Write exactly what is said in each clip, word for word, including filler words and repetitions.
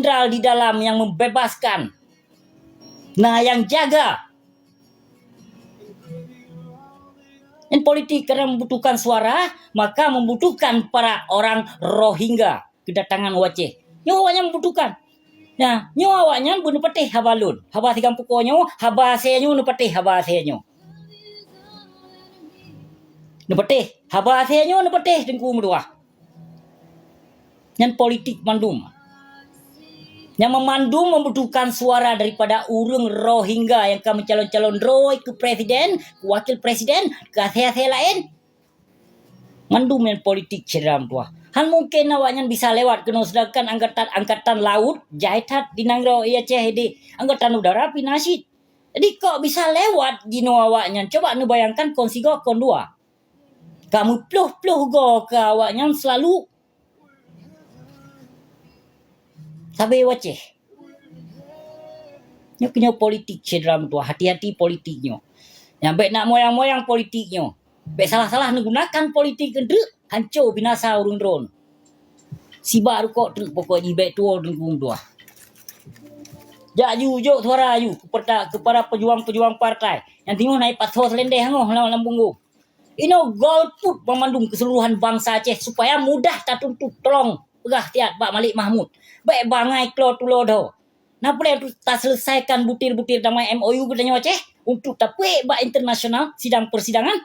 netral di dalam yang membebaskan. Nah, yang jaga. Dan politik karena membutuhkan suara, maka membutuhkan para orang Rohingya kedatangan u Aceh. Nyoe awaknyan membutuhkan. Nah, nyoe awaknyan beuneupatéh haba lôn. Haba sigampoko nyoe, haba asée nyoe neupatéh haba asée nyoe. Neupatéh, haba asée nyoe neupatéh Teungku meutuah. Nyan politik mandum. Nyang meumandum membutuhkan suara daripada ureuëng Rohingya nyang ka meucalon-calon droe keu presiden, keu wakil presiden, keu asée-asée laén. Mandum nyan politik syedara meutuah. Han mungken awaknyan bisa lewat keunoe, seudangkan angkatan, angkatan laut jai that di nanggroe Aceh, di angkatan udara pih na cit. Jadi kok bisa lewat jinoe awaknyan? Coba neubayangkan kon sigoe kon dua. Ka meuploh-ploh goe keu awaknyan seulalu sabe u Aceh. Nyoe keuh nyoe politik syedara meutuah, hati-hati politik nyoe. Nyang bék nak moyang-moyang politik nyoe. Bék salah-salah neugunakan politik keu treuk, hanco binasa ureuëng droe. Sibak rukok treuk pokok jih, bék tuwoe Teungku meutuah. Jak ju, jok suara ju kepada, kepada pejuang-pejuang partai. Nyang teungoh na ipasoe seulendeh ngoh lam, lam punggong. Inoe golput banmandum keseluruhan bansa Aceh supaya mudah tatuntut. Tolong peugah siat bak Malik Mahmud. Bék bangai klo tulo dho. Na peureulée untuk taseuleusaikakan butir-butir damai M O U geutanyoe Aceh untuk tapeuék bak internasional sidang persidangan?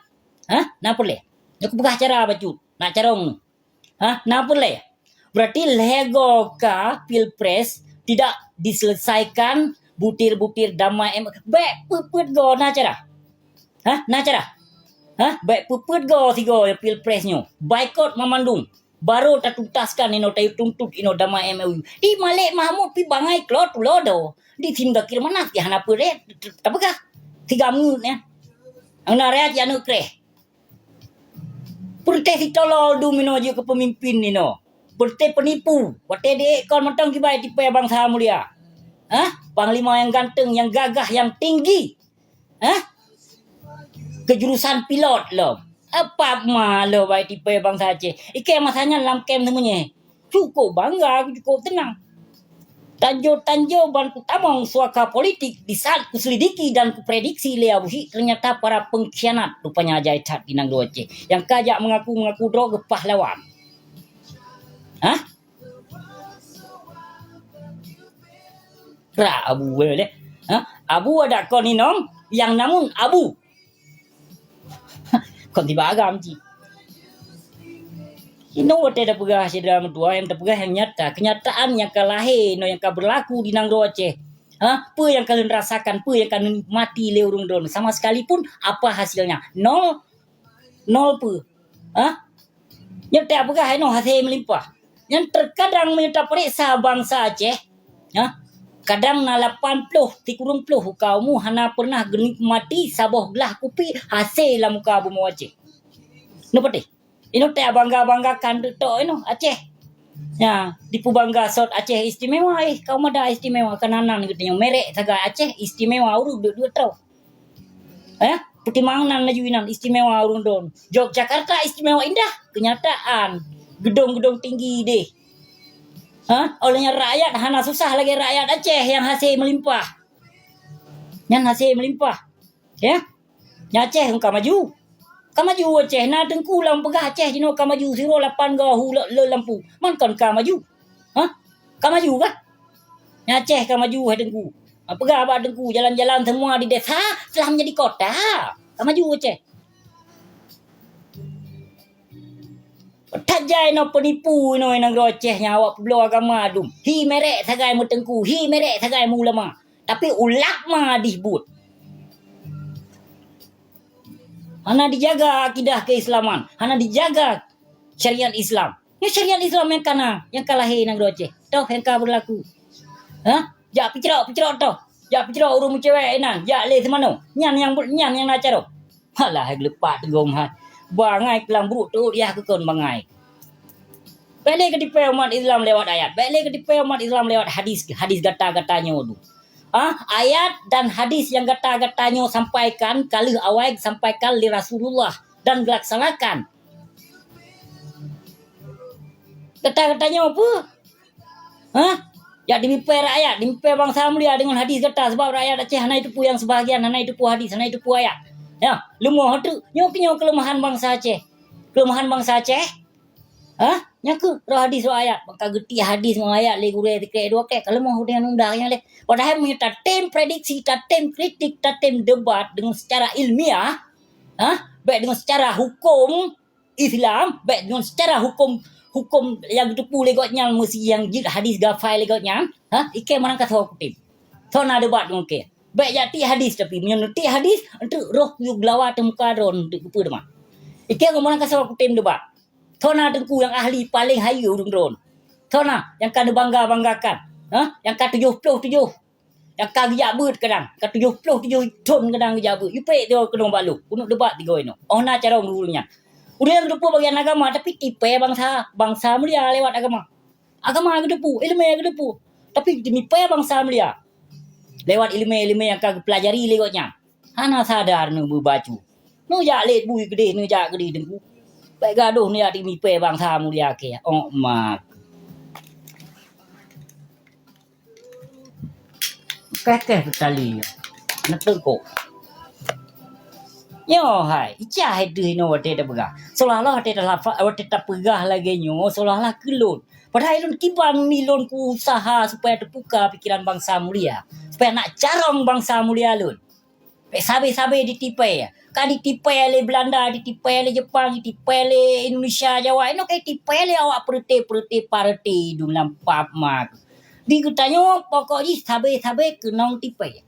Hah? Na peureulée? Nyoe kupeugah cara bacut. Nak carông. Hah? Na peureulée? Berarti lhée goe ka pilpres tidak diselesaikan butir-butir damai M O U. Bék peuet-peuet goe na cara. Hah? Na cara? Hah? Bék peuet-peuet goe sigoe pilpres nyoe. Baikot mamandum. Barô tatuntaskan inoe, tayue tuntot inoe damai M O U. Di Malik Mahmud pih bangai klo tulo dho. Di Sim Dakir Manas pih hana peureulee tapeugah. Tiga menit nyan. Nyang na rakyat jak neuk kreh. Peureuteh sitolo dum inoe jeuet keu peumimpin inoe. Peureuteh peunipu. Watée diék kon mantong kibai tipée bansa mulia. Hah? Panglima nyang ganteng, nyang gagah, nyang tinggi. Hah? Keujurusan pilot lom. Apa ma lom bai tipée bansa Aceh? Ikée masa nyan lam kem seumeunyoe. Cukup bangga, cukup teunang. Tanjo-tanjo ban kutamong suaka politik di saat kuselidiki dan kuprediksi lé Abu Syik, ternyata para pengkhianat rupanya jai that di nanggroe Aceh. Nyang ka jak mengaku-mengaku droe geupahlawan. Hah? Ra Abu weh lé. Ha? Abu adak kon inong nyang namun Abu. Kon tiba agam cit. Inoe watée tapeugah syedara meutuah, nyang tapeugah nyang nyata. Kenyataan nyang ka lahé, inoe nyang ka beurlaku di nanggroe Aceh. Ha? Peue nyang ka lôn rasakan, peue nyang ka lôn nikmati lé ureuëng droe. Sama sekalipun apa hasilnya? Nol. Nol peue. Ha? Nyoe tapeugah inoe hase meulimpah. Nyan terkadang meunyoe tapeuriksa bansa Aceh, ha? Kadang na lapan ploh, sikureueng ploh uka umu hana pernah geunikmati saboh glah kupi hase lam muka bumoe Aceh. Neupatéh? Inoe tabangga-banggakan teutok inoe Aceh. Ya, dipeubangga sot Aceh istimewa, eh, kaum ada istimewa, keunanan geutanyoe merek sagai Aceh istimewa, ureuëng duek-duek troh. Eh, peutimang nan laju inan istimewa ureuëng droe. Yogyakarta istimewa indah, kenyataan gedong-gedong tinggi deh. Ha? Oleh nyan rakyat hana susah lagée rakyat Aceh nyang hase meulimpah. Nyan hase meulimpah. Ya? Nyan Aceh ka maju. Ka maju Aceh. Na teungku lam peugah Aceh jinoe ka maju, sidroe lapan goe hu le, le lampu. Man kon ka maju. Ha? Ka maju kah? Nyan Aceh ka maju hai teungku. Ha, peugah bak teungku, jalan-jalan semua di desa telah menjadi kota. Ka maju Aceh. That jai inoe peunipu inoe nanggroe Aceh nyang awak peubloe agama dum. Hi merek sagai meuteungku, hi merek sagai meuulama. Tapi ulama dih buet. Hana dijaga akidah keislaman, hana dijaga syariat Islam. Nyoe syariat Islam nyang ka na, nyang ka lahé nanggroe Aceh. Toh nyang ka beurlaku. Ha? Jak picrok-picrok toh. Jak picrok ureuëng meucewek inan, jak lé seumanoe. Nyan nyang, nyan nyang na carông. Alah, hai geuleupat teugom hai. Bangai keulang brok teuôt yah keu kon bangai. Bék lé geutipée umat Islam lewat ayat. Bék lé geutipée umat Islam lewat hadis, hadis gata-gata nyoe dum. Ah, ayat dan hadis nyang gata-gata nyoe sampaikan ka lheueh awai geusampaikan lé Rasulullah dan geulaksanakan. Gata-gata nyoe peue? Hah? Jak dimipée rakyat, dimipée bansa mulia deungon hadis gata, sabab rakyat Aceh hana jiteupeue nyang seubahagian, hana jiteupeue hadis, hana jiteupeue ayat. Ya, leumoh treuk. Nyoe keuh nyoe keuleumahan bansa Aceh. Keuleumahan bansa Aceh. Ha? Nyan keuh roh hadis, roh ayat. Ka geutiek hadis ngon ayat lé gurée sikrek dua krek, ka leumoh udeb nyan undang nyang lé. Padahai meunyoe tatem prediksi, tatem kritik, tatem debat deungon secara ilmiah, ha? Baik deungon secara hukum Islam, baik deungon secara hukum, hukum nyang geuteupeue lé gobnyan, meusi nyang jeuet hadis gafai lé gobnyan, ha? Ikei meunan ka soe kutem. Soe na debat deungon ikei. Baik jak tiek hadis, tapi meunyoe tiek hadis, eunteuk roh kuyup geulawa teuh muka droeneuh eunteuk keupeue teuma. Ikei ngon meunan ka soe kutem debat. Soe na teungku nyang ahli paleng hayeue ureuëng droeneuh? Soe na nyang ka neubangga-banggakan? Ha? Nyang ka tujoh ploh tujoh, nyang ka geujak beuet kadang, ka tujoh ploh tujoh thon kadang geujak beuet. Yue peuet droe keunong bak lôn, keuneuk debat tiga inoe. Oh na carông ureuëng nyan. Ureuëng nyang geuteupeue bagian agama, tapi tipée bansa, bansa mulia lewat agama. Agama geuteupeue, iéleumé geuteupeue, tapi dimipée bansa mulia lewat iéleumé-iéleumé nyang ka geupeulajari lé gobnyan. Hana sadar neubeubacut. Neujak lét bui keudeh, neujak keudeh teungku. Bék gadoh neujak dimipée bansa mulia keu ôk mak. Keh-keh peutali nyoe. Neuteuko. Nyoe hai, icah hai deuh inoe watée tapeugah. Seolah-olah watée talafa-, watée tapeugah lagée nyoe, seolah-olah keu lôn. Padahai lôn kiban mi lôn kuusaha supaya teupuka pikeran bansa mulia, supaya nak carông bansa mulia lôn. Bék sabe-sabe ditipée. Ka ditipée lé Beulanda, ditipée lé Jeupang, ditipée lé Indonesia, Jawa. Inoe ka ditipée lé awak peureuté-peureuté partai dum lam pap mak. Di geutanyoe pokok jih sabe-sabe keunong tipée.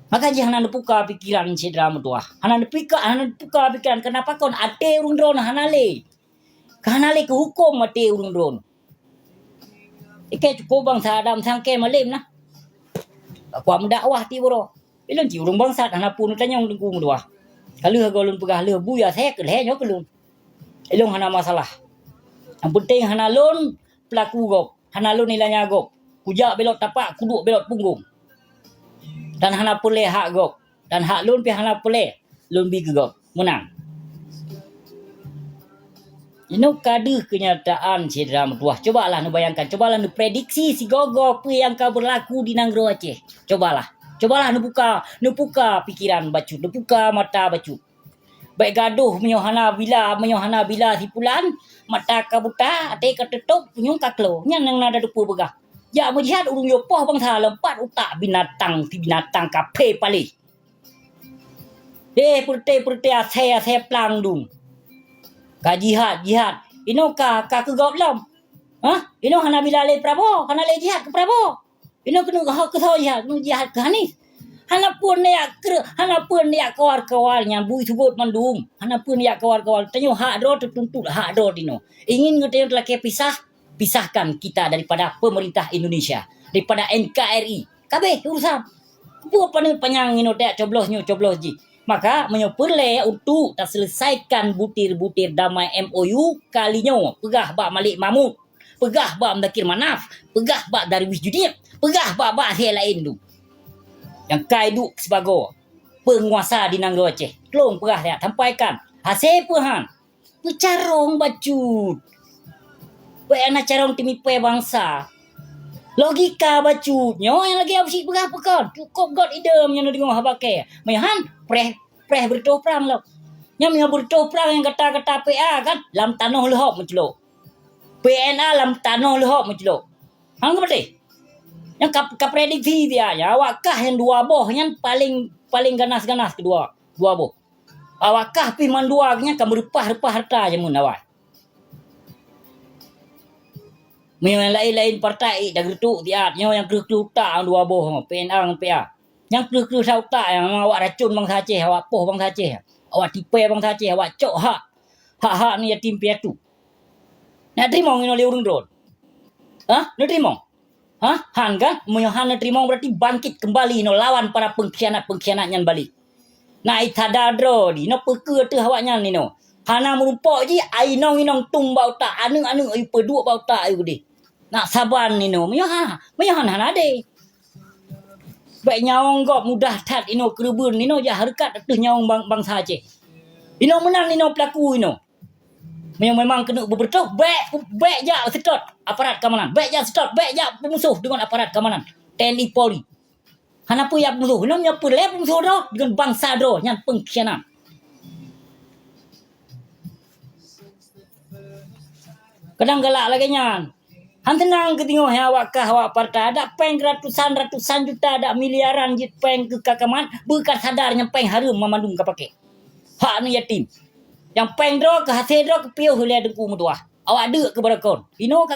Maka jih hana neupuka pikeran syedara meutuwah. Hana neupika, hana neupuka pikeran. Keunapa kon até ureuëng droeneuh hana lé. Ka hana lé keu huköm até ureuëng droeneuh. Ikei cukôp bansa Adam sangkée malem na. Kuat meudakwah tiep uroe. Ilôn cit ureuëng bangsat hana peue neutanyong teungku meutuwah. Ka lheueh goh lôn peugah lheueh bui asée keu lhée nyoe keu lôn. Ilôn hana masalah. Nyang peunteng hana lôn peulaku gob, hana lôn ilanya gob. Kujak belot tapak, kuduek belot punggong. Dan hana peureulée hak gob. Dan hak lôn pih hana peureulée lôn bi keu gob. Meunan. Inoe ka deuh keunyataan syedara meutuwah. Cubalah neubayangkan, cubalah neuprediksi sigoe-goe peue nyang ka beurlaku di nanggroe Aceh. Cubalah. Cubalah neubuka, neubuka pikeran bacut, neubuka mata bacut. Bék gadoh meunyoe hana bila, meunyoe hana bila sipulan, mata ka buta, até ka teutôb, punyueng ka klo. Nyan nyang na tateupeue peugah. Jak meujihad ureuëng yoh poh bansa lom pat utak binatang, si binatang kaphé paléh. Eh, peureuté-peureuté asée-asée plang dum. Ka jihad, jihad. Inoe ka, ka keu gob lom. Hah? Inoe hana bila lé Prabowo, hana lé jihad keu Prabowo. Inoe keuneuk ho keu soe jihad, keuneuk jihad keu Anies. Hana peue neujak kreueh, hana peue neujak kawal-kawal nyang bui subot mandum. Hana peue neujak kawal-kawal. Tanyoe hak droe teutuntut, hak droe tinoe. Ingin geutanyoe teulakée pisah, pisahkan kita daripada pemerintah Indonesia, daripada N K R I. Kabeh urusan. Peue paneuk panyang inoe tajak cobloh nyoe cobloh jih. Maka meunyoe peureulée untuk taseuleusaikan butir-butir damai M O U kali nyoe, peugah bak Malik Mahmud, peugah bak Muzakir Manaf, peugah bak Darwis Juniab, peugah bak-bak asée laén tu nyang ka iduek sibagoe peunguasa di nanggroe Aceh. Tulông peugah siat, sampaikan. Hase peue han? Peucarông bacut. Bék hana carông teumipée bansa. Logika bacut. Nyoe nyang lagée Abusyik peugah peue kon. Cukôp göt ideueng nyoe neudeungoe haba kée. Meunyoe han, preh, preh beureutoh prang lom. Nyoe meunyoe beureutoh prang nyang gata-gata P A kan, lam tanoh leuhop meuclok. P N A lam tanoh leuhop meuclok. Han ka patéh? Nyang ka, ka prediksi dia nyan, awak kah nyang dua boh nyan paleng, paleng ganas-ganas keudua, dua boh. Awak kah pih mandua nyan ka meureupah-reupah hareuta jameun awai. Meunyoe nyang laén-laén partai, eh, dak geutuk siat, nyoe nyang kreueh-kreueh utak dua boh, P N A ngon P A. Nyang kreueh-kreueh sa utak nyang awak racôn bansa Aceh, awak poh bansa Aceh, awak tipée bansa Aceh, awak cok hak, hak-hak aneuk yatim piatu. Neuteurimong inoe lé ureuëng droe? Hah? Neuteurimong? Hah? Han kan? Meunyoe han neuteurimong, berarti bangkit keumbali inoe lawan para peungkhianat-peungkhianat nyan balik. Na itada droe di inoe, peue keu teuh awaknyan inoe. Hana meurumpok jih, ai inong-inong tum bak utak, aneuk-aneuk ayue peuduek bak utak ayue keudeh. Nak saban inoe, meunyoe ha, meunyoe han hana deh. Bék nyawöng gob mudah that inoe keureubeuen inoe jak hareukat ateueh nyawöng bang-, bansa Aceh. Inoe meunan inoe peulaku inoe. Meunyoe memang keuneuk beubeureutoh, bèk, bèk jak seutôt aparat keamanan. Bèk jak seutôt, bèk jak peumusoh deungon aparat keamanan. T N I Polri. Hana peue jak peumusoh. Nyoe nyoe peureulèe peumusoh droe deungon bansa droe, nyan pengkhianat. Kadang galak lagèe nyan. Han seunang keu teungoh awak kah, awak partai. Adak péng ratusan-ratusan juta, adak miliaran jeuet péng keu keamanan, beuka sadar nyan péng hareuem mandum ka paké. Hak aneuk yatim. Nyang péng droe keu hasé droe keu piôh lé Teungku meutuah. Awak deuk keu barokon. Inoe